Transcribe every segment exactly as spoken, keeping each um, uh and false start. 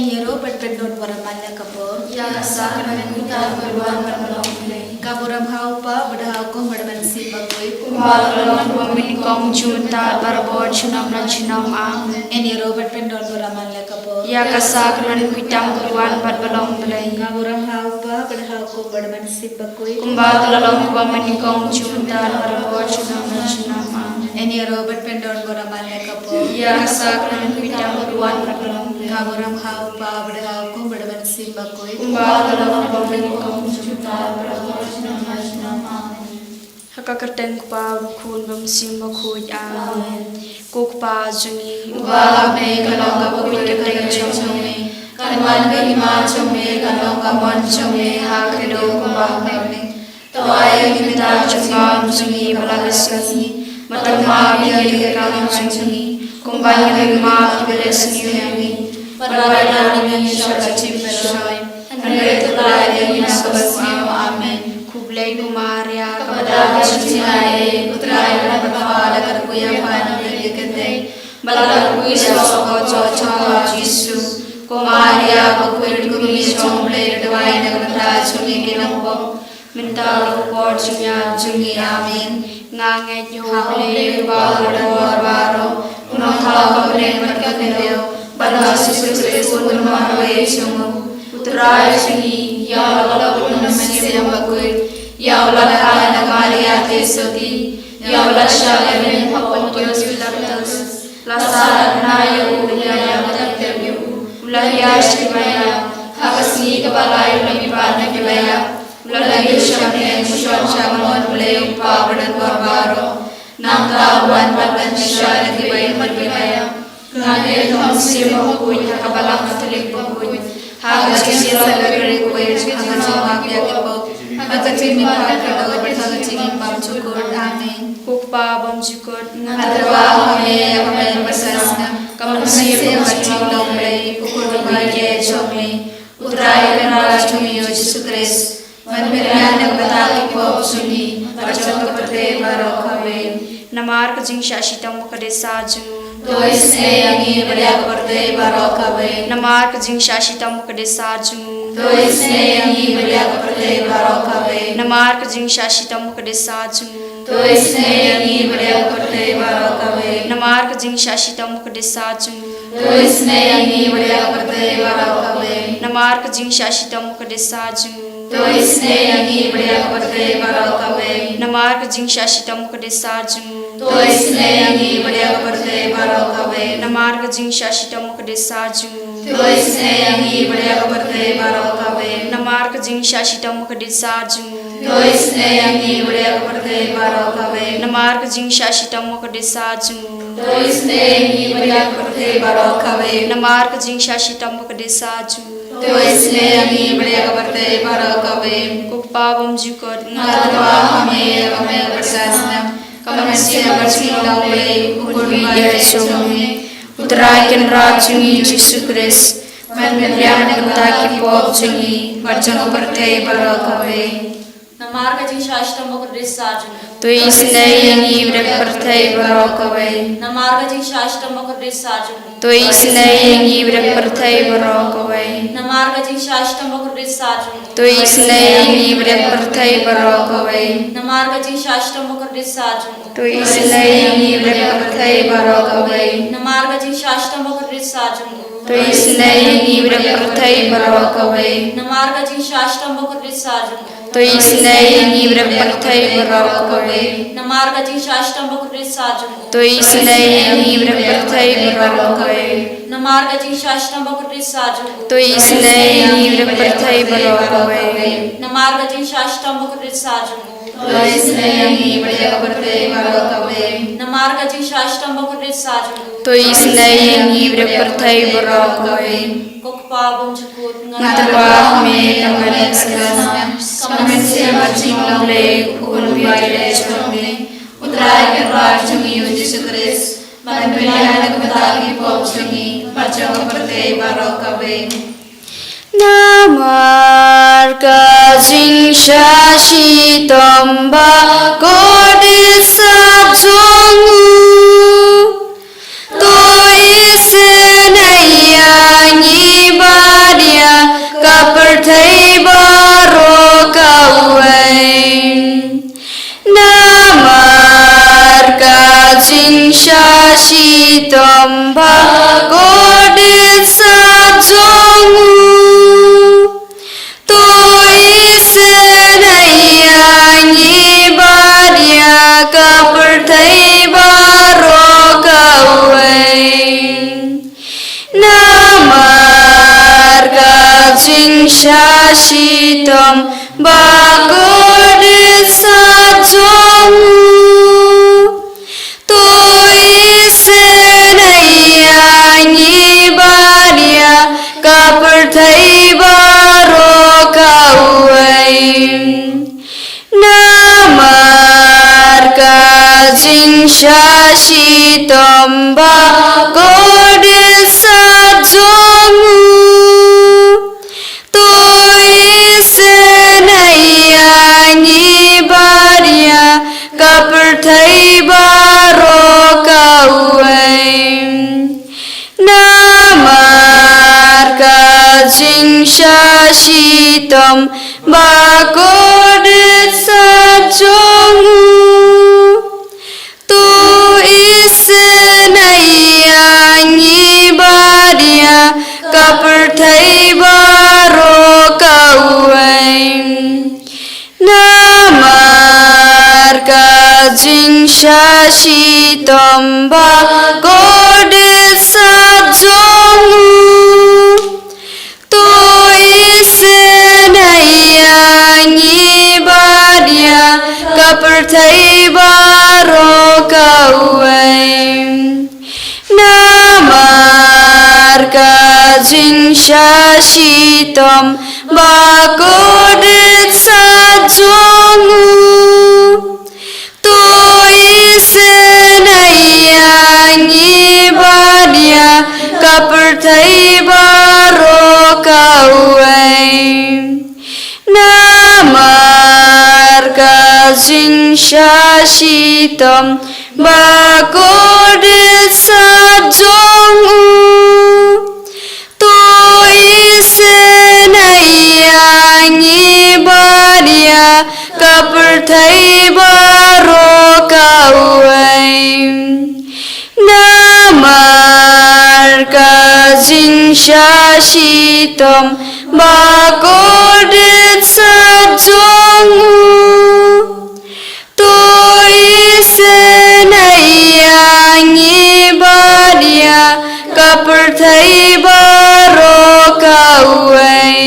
Ïaroh bad pyndon baroh man la ka por. Ïa ka sakramen pynthikna ka wan bad ka long Blei. Ka burom ha u Kpa bad ha u Khun bad ha u Mynsiem Bakhuid. Kumba ka long ha kaba nyngkong junom, mynta bad barabor junom la junom. Amen. Ïaroh bad pyndon baroh man la ka por. Ïa ka sakramen pynthikna ka wan bad ka long Blei. Ka burom ha u Kpa bad ha u Khun bad ha u Mynsiem Bakhuid. Kumba ka long ha kaba nyngkong junom, mynta bad barabor junom la junom. Amen. Ïaroh bad pyndon baroh man la ka por. Ïa ka sakramen pynthikna ka wan bad ka long Blei. Ka burom ha u Kpa bad ha u Khun bad ha u Mynsiem Bakhuid. Kumba ka long ha kaba nyngkong junom, mynta bad barabor junom la junom. Amen. Ha ka kyrteng u Kpa, u Khun bad u Mynsiem Bakhuid. Amen. Amen. Ko Kpa jong ngi uba ha bneng, ka long ka bakhuid ka kyrteng jong me. Kan wan ka hima jong me, kan long ka mon jong me ha khyndew kumba ha bneng. To ai ïa ngi mynta ka jingbam jong ngi ba la ka sngi. Bad to map ïa ngi ki kyrdan jong ngi kumba ngi ruh ngi map ïa kiba la sniew ïa ngi. Bad wat lada ngi shong sha ka jingpyrshah, hynrei to pyllait ïa ngi na kaba sniew. Amen. Khublei ko Maria, kaba don ka jingaiei, u Trai u don bad pha, la kyrkhu ïa pha na ki khynnah, bad la kyrkhu ïa u soh ka jong pha u Jisu. Ko Maria bakhuid, ko Kmie jong u Blei, to duwai na ka bynta jong ngi ki nongpop, mynta bad ha ka por jingïap jong ngi. Amen. Nga ngeit ïa U Blei uba u don bor baroh, u nongthaw ka bneng bad ka khyndew, bad ïa U Jisu Khrist u nongmynsaw jong u. U Trai jong ngi, ïa u la khuid da U Mynsiem Bakhuid, ïa u la kha na ka Maria Theisotti, ïa u la shah lyndet ha Pontius Pilatus, la sahnarphna ïa u, la ïaid bad ki briew, u la hiar sha ki baïap, ha ka sngi kaba lai u la mihpat na ki baïap, u la leit sha bneng, u shong sha ka mon U Blei U Kpa uba don bor baroh. Nangta u wan pat ban pynshai na kiba im bad kiba ïap. Nga ngeit ha U Mynsiem Bakhuid, ha ka Balang Katholik bakhuid, ha ka jingïaseng bakhuid, ha ka jingmap ïa ki pop, ha ka jingmihpat khyndew bad ha ka jingim bymjukut. Amen. Ko Kpa bymjukut, nga tyrwa ha me ïa ka bynta ka mynsiem bad ka jinglong Blei, u Khun uba ïeit jong me, U Trai Kynrad jong ngi U Jisu Khrist, ban pynïaid na ka bynta ki pop jong ngi bad jong ka pyrthei baroh kawei. Namar ka jingshah shitom u Kdisa jong u. To isynei ïa ngi bad ïa ka pyrthei baroh kawei. Namar ka jingshah shitom u Kdisa jong u. To isynei ïa ngi bad ïa ka pyrthei baroh kawei. Namar ka jingshah shitom u Kdisa jong u. To isynei ïa ngi bad ïa ka pyrthei baroh kawei. Namar ka jingshah shitom u Kdisa jong u. To isynei ïa ngi bad ïa ka pyrthei baroh kawei. Namar ka jingshah shitom u Kdisa jong u. To isynei ïa ngi bad ïa ka pyrthei baroh kawei. Namar ka jingshah shitom u Kdisa jong u. To isynei ïa ngi bad ïa ka pyrthei baroh kawei. Namar ka jingshah shitom u Kdisa jong u. To isynei ïa ngi bad ïa ka pyrthei baroh kawei. Namar ka jingshah shitom u Kdisa jong u. To isynei ïa ngi bad ïa ka pyrthei baroh kawei. Namar ka jingshah shitom u Kdisa jong u. To isynei ïa ngi bad ïa ka pyrthei baroh kawei. Namar ka jingshah shitom u Kdisa jong u. To isynei ïa ngi bad ïa ka pyrthei baroh kawei. Ko Kpa bymjukut, nga tyrwa ha me ïa ka bynta ka mynsiem bad ka jinglong Blei, u Khun uba ïeit jong me, U Trai Kynrad jong ngi U Jisu Khrist, ban pynïaid na ka bynta ki pop jong ngi bad jong ka pyrthei baroh kawei. Namar ka jingshah shitom u Kdisa jong u. To isynei ïa ngi bad ïa ka pyrthei baroh kawei. Namar ka jingshah shitom u Kdisa jong u. To isynei ïa ngi bad ïa ka pyrthei baroh kawei. Namar ka jingshah shitom u Kdisa jong u. To isynei ïa ngi bad ïa ka pyrthei baroh kawei. Namar ka jingshah shitom u Kdisa jong u. To isynei ïa ngi bad ïa ka pyrthei baroh kawei. Namar ka jingshah shitom u Kdisa jong u. To isynei ïa ngi bad ïa ka pyrthei baroh kawei. Namar ka jingshah shitom u Kdisa jong u. To isynei ïa ngi bad ïa ka pyrthei baroh kawei. Namar ka jingshah shitom u Kdisa jong u. To isynei ïa ngi bad ïa ka pyrthei baroh kawei. Namar ka jingshah shitom u Kdisa jong u. To isynei ïa ngi bad ïa ka pyrthei baroh kawei. Namar ka jingshah shitom u Kdisa jong u. To isynei ïa ngi bad ïa ka pyrthei baroh kawei. Namar ka jingshah shitom u Kdisa jong u. To isynei ïa ngi bad ïa ka pyrthei baroh kawei. Ko Kpa bymjukut, nga tyrwa ha me ïa ka bynta ka mynsiem bad ka jinglong Blei, u Khun uba ïeit jong me, U Trai Kynrad jong ngi U Jisu Khrist, ban pynïaid na ka bynta ki pop jong ngi bad jong ka pyrthei baroh kawei. Namar ka jingshah shitom ba kordit sap jong u. To isynei ïa ngi ba baroh kawei. Namar ka jingshah shitom ba kordit sat jong u. To isynei ïa ngi bad ïa ka pyrthei baroh kawei. Namar ka jingshah shitom ba kordit sat jong u. To isynei ïa ngi bad ïa ka pyrthei baroh kawei. Namar ka jingshah shitom ba kordit sat jong u. To isynei ïa ngi bad ïa ka pyrthei baroh kawei. Namar ka jingshah shitom ba kordit sat jong u. To isynei ïa ngi bad ïa ka pyrthei baroh kawei. Namar ka jingshah shitom ba kordit sat jong u. To isynei ïa ngi bad ïa ka pyrthei baroh kawei. Namar ka jingshah shitom ba kordit sat jong u. To isynei ïa ngi bad ïa ka pyrthei baroh kawei. Namar ka jingshah shitom ba kordit sat jong u. To isynei ïa ngi bad ïa ka pyrthei baroh kawei. Namar ka jingshah shitom ba kordit sat jong u. To isynei ïa ngi bad ïa ka pyrthei baroh kawei.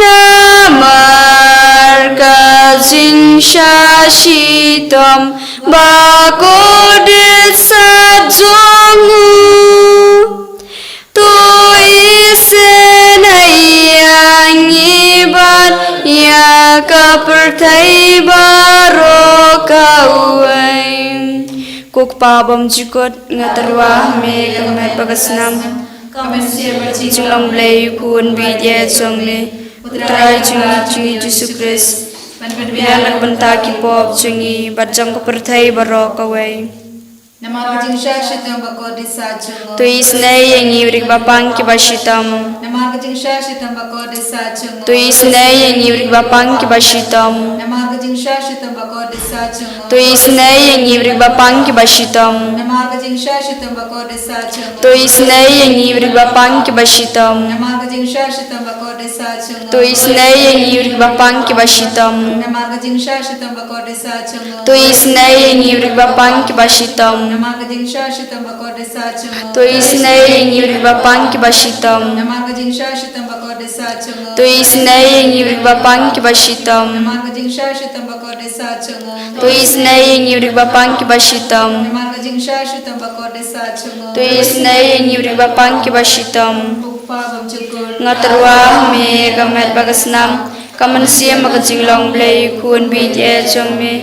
Namar ka jingshah shitom ba kordit sat jong u. To isynei ïa ngi bad ïa ka pyrthei baroh kawei. Ko Kpa bymjukut, nga tyrwa ha me ka met bad ka snam. Ka mynsiem bad ka jinglong Blei u Khun baieit jong me, U Trai jong ngi, jong ngi Jisu Khrist, ban pynbiang na ka bynta ki pop jong ngi bad jong ka pyrthei baroh kawei. Namar ka jingshah shitom ba kordit sat jong u. To isynei ïa ngi u ri ba pang ki ba shitom. Namar ka jingshah shitom ba kordit sat jong u. To isynei ïa ngi u ri ba pang ki ba shitom. Namar ka jingshah shitom ba kordit sat jong u. To isynei ïa ngi u ri ba pang ki ba shitom. Namar ka jingshah shitom ba kordit sat jong u. To isynei ïa ngi u ri ba pang ki ba shitom. Namar ka jingshah shitom ba kordit sat jong u. To isynei ïa ngi u ri ba pang ki ba shitom. Namar ka jingshah shitom ba kordit sat jong u. To isynei ïa ngi u ri ba pang ki ba shitom. Namar ka jingshah shitom ba kordit sat jong u. To isynei ïa ngi u ri ba pang ki ba shitom. Namar ka jingshah shitom ba kordit sat jong u. To isynei ïa ngi u ri ba pang ki ba shitom. Namar ka jingshah shitom ba kordit sat jong u. To isynei ïa ngi u ri ba pang ki ba shitom. Namar ka jingshah shitom ba kordit sat jong u. To isynei ïa ngi u ri ba pang ki ba shitom. Ko Kpa bymjukut, nga tyrwa ha me ka met bad ka snam. Ka mynsiem bad ka jinglong Blei u Khun baieit jong me,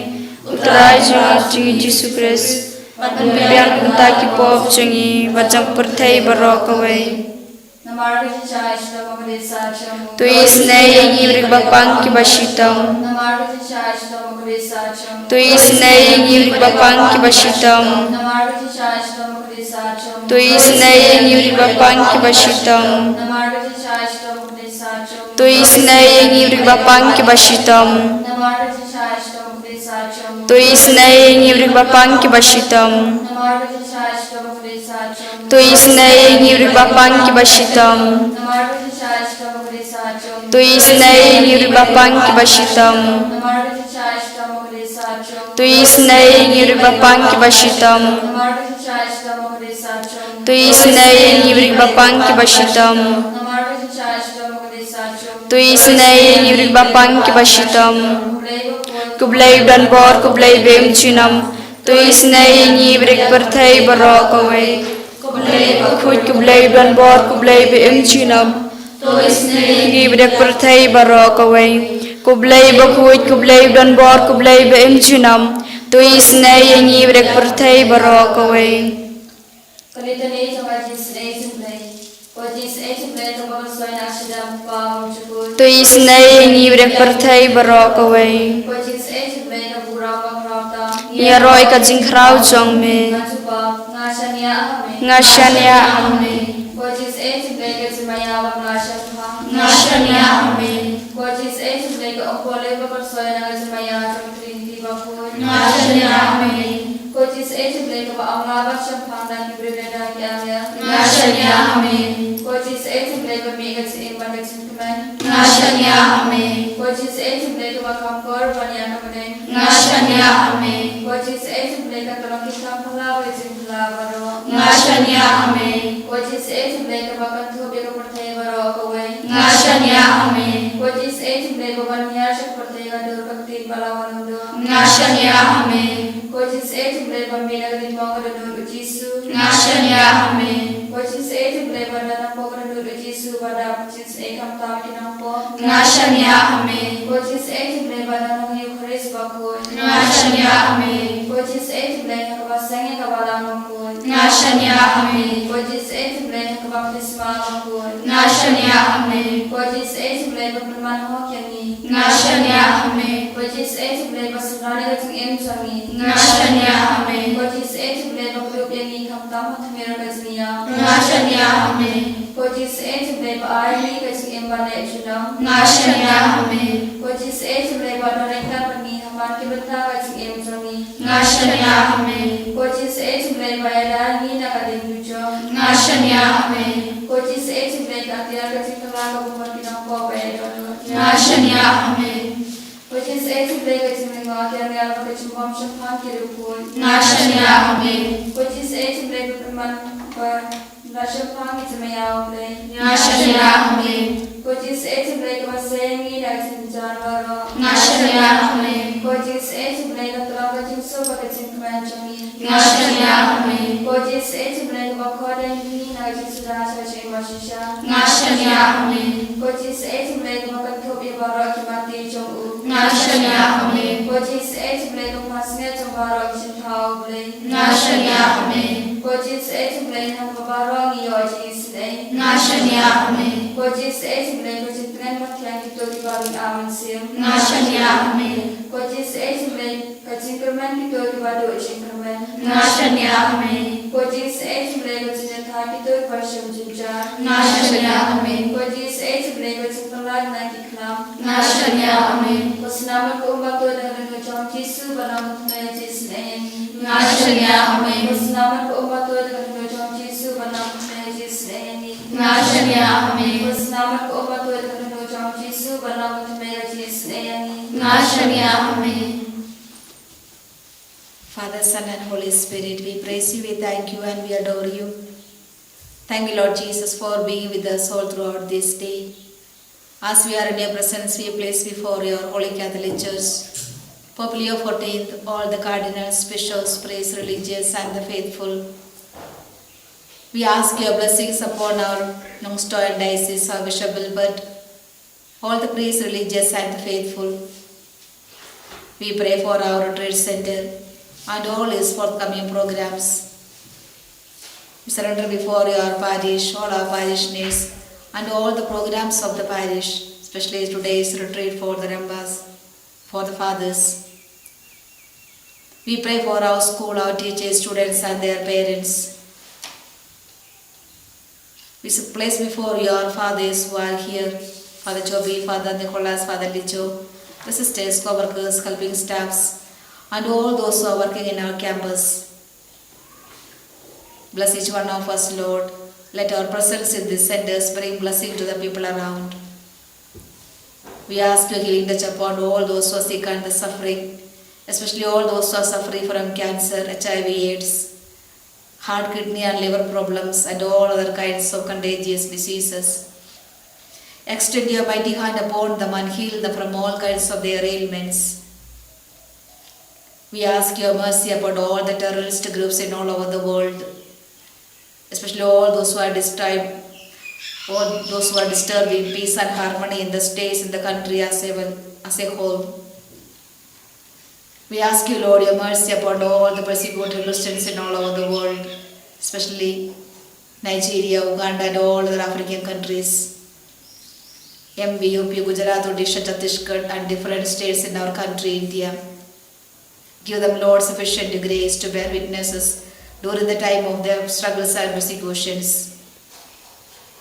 U Trai jong ngi, jong ngi Jisu Khrist, ban pynbiang na ka bynta ki pop jong ngi bad jong ka pyrthei baroh kawei. Namar ka jingshah shitom ba kordit sat jong u. To isynei ïa ngi u ri ba pang ki ba shitom. Namar ka jingshah shitom ba kordit sat jong u. To isynei ïa ngi u ri ba pang ki ba shitom. Namar ka jingshah shitom ba kordit sat jong u. To isynei ïa ngi u ri ba pang ki ba shitom. Namar ka jingshah shitom ba kordit sat jong u. To isynei ïa ngi bad ki bapang kiba shitom. To isynei ïa ngi bad ki bapang kiba shitom. To isynei ïa ngi bad ki bapang kiba shitom. To isynei ïa ngi bad ki bapang kiba shitom. To isynei ïa ngi bad ki bapang kiba shitom. To isynei ïa ngi bad ki bapang kiba shitom. To isynei ïa ngi bad ki bapang kiba shitom. Ko Blei ba don bor, ko Blei ba im junom. To isynei ïa ngi bad ka pyrthei baroh kawei. Ko Blei bakhuid, ko Blei ba don bor, ko Blei ba im junom. To isynei ïa ngi bad ka pyrthei baroh kawei. Ko Blei bakhuid, ko Blei ba don bor, ko Blei ba im junom. To isynei ïa ngi bad ka pyrthei baroh kawei. Ka Litany jong ka Jingsnei jong U Blei. Ko Jingsnei jong U Blei kaba mynsiem na ka shadap Kpa bymjukut. To isynei ïa ngi bad ka pyrthei baroh kawei. Ko Jingsnei jong U Blei ka burom ba khraw tam. Ïaroh ïa ka jingkhraw jong me. Nga jubab, nga shaniah ha me. Nga shaniah ha me. Ko Jingsnei jong U Blei ka jingmaïa ba mlien shemphang. Nga shaniah ha me. Ko Jingsnei jong U Blei ka umphniang ba mynsiem na ka jingmaïa jong ka Trinity bakhuid. Nga shaniah ha me. Ko Jingsnei jong U Blei kaba amla ban shemphang na ki briew ne na ki angel. Nga shaniah ha me. Ko Jingsnei jong U Blei ba mih ka jingim bad ka jingkmen. Nga shaniah ha me. Ko Jingsnei jong U Blei kaba kham kor ban ïa ka bneng. Nga shaniah ha me. Ko Jingsnei jong U Blei ka tnat ki kham phylla bad ka jingphylla baroh. Nga shaniah ha me. Ko Jingsnei jong U Blei kaba kynthup ïa ka pyrthei baroh kawei. Nga shaniah ha me. Ko Jingsnei jong U Blei ba ban hiar sha ka pyrthei ka dur ka ktien ba la wan umdon. Nga shaniah ha me. Ko Jingsnei jong U Blei ba mih na ka diengphna ka dohnud U Jisu. Nga shaniah ha me. Ko Jingsnei jong U Blei ba don hapoh ka dohnud U Jisu ba dap ka jingsnei khamtam ki nongpop. Nga shaniah ha me. Ko Jingsnei jong U Blei ba don ha ka Eukharist bakhuid. Nga shaniah ha me. Ko Jingsnei jong U Blei ha kaba seng ïa ka Balang bakhuid. Nga shaniah ha me. Ko Jingsnei jong U Blei ha ka Baptisma bakhuid. Nga shaniah ha me. Ko Jingsnei jong U Blei ba pynman hok ïa ngi. Nga shaniah ha me. Ko Jingsnei jong U Blei ba synran ïa ka jingim jong ngi. Nga shaniah ha me. Ko Jingsnei jong U Blei ba kdup ïa ngi khamtam ha tmier ka jingïap. Nga shaniah ha me. Ko Jingsnei jong U Blei ba ai ïa ngi ka jingim ban leh junom. Nga shaniah ha me. Ko Jingsnei jong U Blei ba don ryngkat bad ngi ha man ki bynta ka jingim jong ngi. Nga shaniah ha me. Ko Jingsnei jong U Blei ba ïada ïa ngi na ka diengdujok. Nga shaniah ha me. Ko Jingsnei jong U Blei ka atiar ka jingkylla kaba mut ki nongpop ba ïaid dohnud. Nga shaniah ha me. Ko Jingsnei jong U Blei ka jinglyngngoh, ka jingngeit bad ka jingbymshemphang ki riewkhuid. Nga shaniah ha me. Ko Jingsnei jong U Blei ba pynman ba la shemphang ïa ka jingmaïa U Blei. Nga shaniah ha me. Ko Jingsnei jong U Blei kaba sei ïa ngi na ka jingjynjar baroh. Nga shaniah ha me. Ko Jingsnei jong U Blei ka tnat ka jingsuk bad ka jingkmen jong ngi. Nga shaniah ha me. Ko Jingsnei jong U Blei kaba khot ïa ngi na ka jingsuda sha ka jingim bashisha. Nga shaniah ha me. Ko Jingsnei jong U Blei kaba kynthup ïa baroh ki mati jong u. Nga shaniah ha me. Ko Jingsnei jong U Blei ka phah sngiat jong baroh ki jingthaw U Blei. Nga shaniah ha me. Ko Jingsnei jong U Blei ha kaba baroh ngi ïoh jingisynei. Nga shaniah ha me. Ko Jingsnei jong U Blei ka jingtngen ba thiang kito kiba ring ar mynsiem. Nga shaniah ha me. Ko Jingsnei jong U Blei ka jingkyrmen kito kiba duh jingkyrmen. Nga shaniah ha me. Ko Jingsnei jong U Blei ka jingïathait kito kiba shem jynjar. Nga shaniah ha me. Ko Jingsnei jong U Blei ka jingpynlait na ki khlam. Nga shaniah ha me. Ko Snaman ka um ba tuid na ka dohnud jong U Jisu, ban long ka tnat ka jingisynei ïa ngi. Nga shaniah ha me. Ko Snaman ka um ba tuid na ka dohnud jong U Jisu, ban long ka tnat ka jingisynei ïa ngi. Nga shaniah ha me. Ko Snaman ka um ba tuid na ka dohnud jong U Jisu, ban long ka tnat ka jingisynei ïa ngi. Nga shaniah ha me. Father, Son, and Holy Spirit, we praise you, we thank you, and we adore you. Thank you, Lord Jesus, for being with us all throughout this day. As we are in your presence, we place before your Holy Catholic Church, Pope Leo fourteenth, all the cardinals, bishops, priests, religious, and the faithful. We ask your blessings upon our Nongstoiñ Diocese, our Bishop Wilbert, all the priests, religious, and the faithful. We pray for our retreat center and all its forthcoming programs. We surrender before your parish all our parish needs and all the programs of the parish, especially today's retreat for the Rambas, for the fathers. We pray for our school, our teachers, students, and their parents. We s- place before you our fathers who are here, Father Joby, Father Nicholas, Father Lijo, the sisters, co-workers, helping staffs, and all those who are working in our campus. Bless each one of us, Lord. Let our presence in these centers bring blessing to the people around. We ask your healing touch upon all those who are sick and the suffering, especially all those who are suffering from cancer, H I V, AIDS, heart, kidney, and liver problems, and all other kinds of contagious diseases. Extend your mighty hand upon them and heal them from all kinds of their ailments. We ask your mercy upon all the terrorist groups in all over the world, especially all those who are disturbed, all those who are disturbing peace and harmony in the states, in the country as a well, as a whole. We ask you, Lord, your mercy upon all the persecuted Christians in all over the world, especially Nigeria, Uganda, and all other African countries. M V, U P, Gujarat, Odisha, Chhattisgarh, and different states in our country, India. Give them, Lord, sufficient grace to bear witnesses during the time of their struggles and persecutions.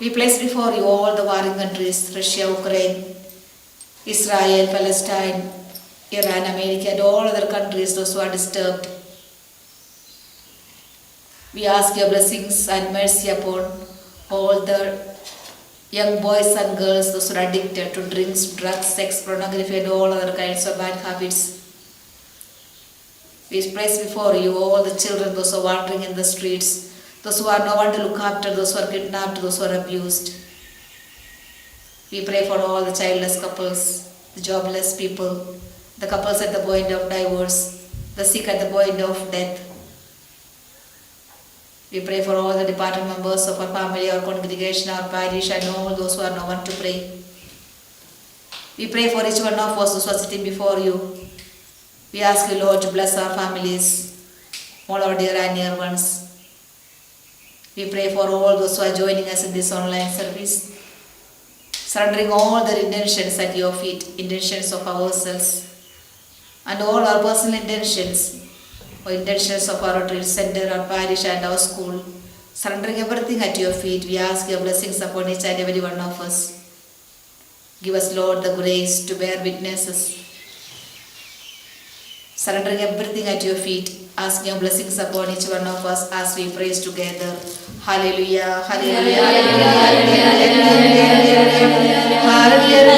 We place before you all the warring countries, Russia, Ukraine, Israel, Palestine, Iran, America, and all other countries, those who are disturbed. We ask your blessings and mercy upon all the young boys and girls, those who are addicted to drinks, drugs, sex, pornography, and all other kinds of bad habits. We place before you all the children, those who are wandering in the streets, those who have no one to look after, those who are kidnapped, those who are abused. We pray for all the childless couples, the jobless people, the couples at the point of divorce, the sick at the point of death. We pray for all the departed members of our family, our congregation, our parish, and all those who have no one to pray. We pray for each one of us, those who are sitting before you. We ask you, Lord, to bless our families, all our dear and near ones. We pray for all those who are joining us in this online service, surrendering all their intentions at your feet, intentions of ourselves, and all our personal intentions, or intentions of our retreat center, our parish, and our school. Surrendering everything at your feet, we ask your blessings upon each and every one of us. Give us, Lord, the grace to bear witnesses. Surrendering everything at your feet, asking your blessings upon each one of us as we praise together. Hallelujah, hallelujah, hallelujah, hallelujah, hallelujah.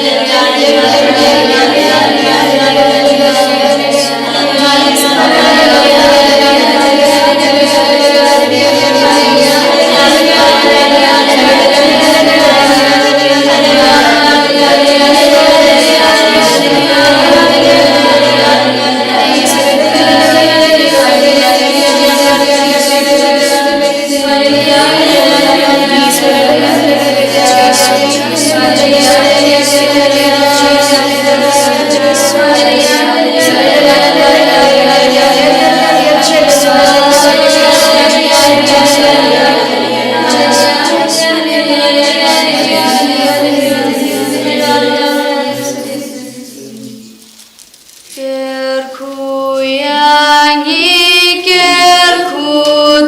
Kyrkhu ïa ngi, kyrkhu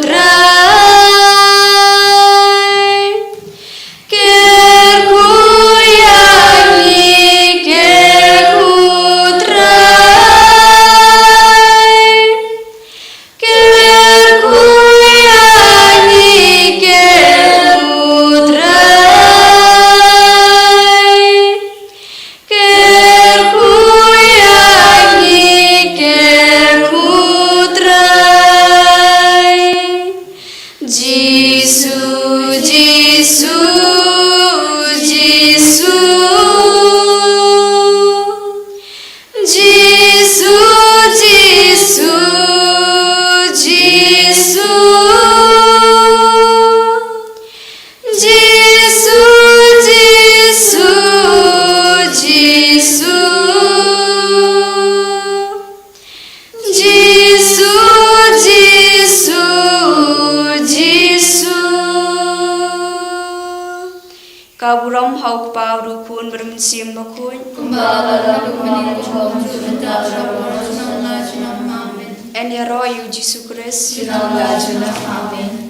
Trai. Kyrkhu ïa ngi, kyrkhu Trai. Kyrkhu ïa ngi, kyrkhu Trai. Kyrkhu ïa ngi, kyrkhu Trai. Jisu, Jisu, Jisu. Jisu, Jisu, Jisu. Jisu, Jisu, Jisu. Jisu, Jisu, Jisu. Ka burom ha U Kpa, U Khun, Mynsiem Bakhuid. Kumba la long mynta, kumjuh mynta, sha junom junom. Amen. Yn ïaroh ïa U Jisu Khrist. Junom la junom. Amen.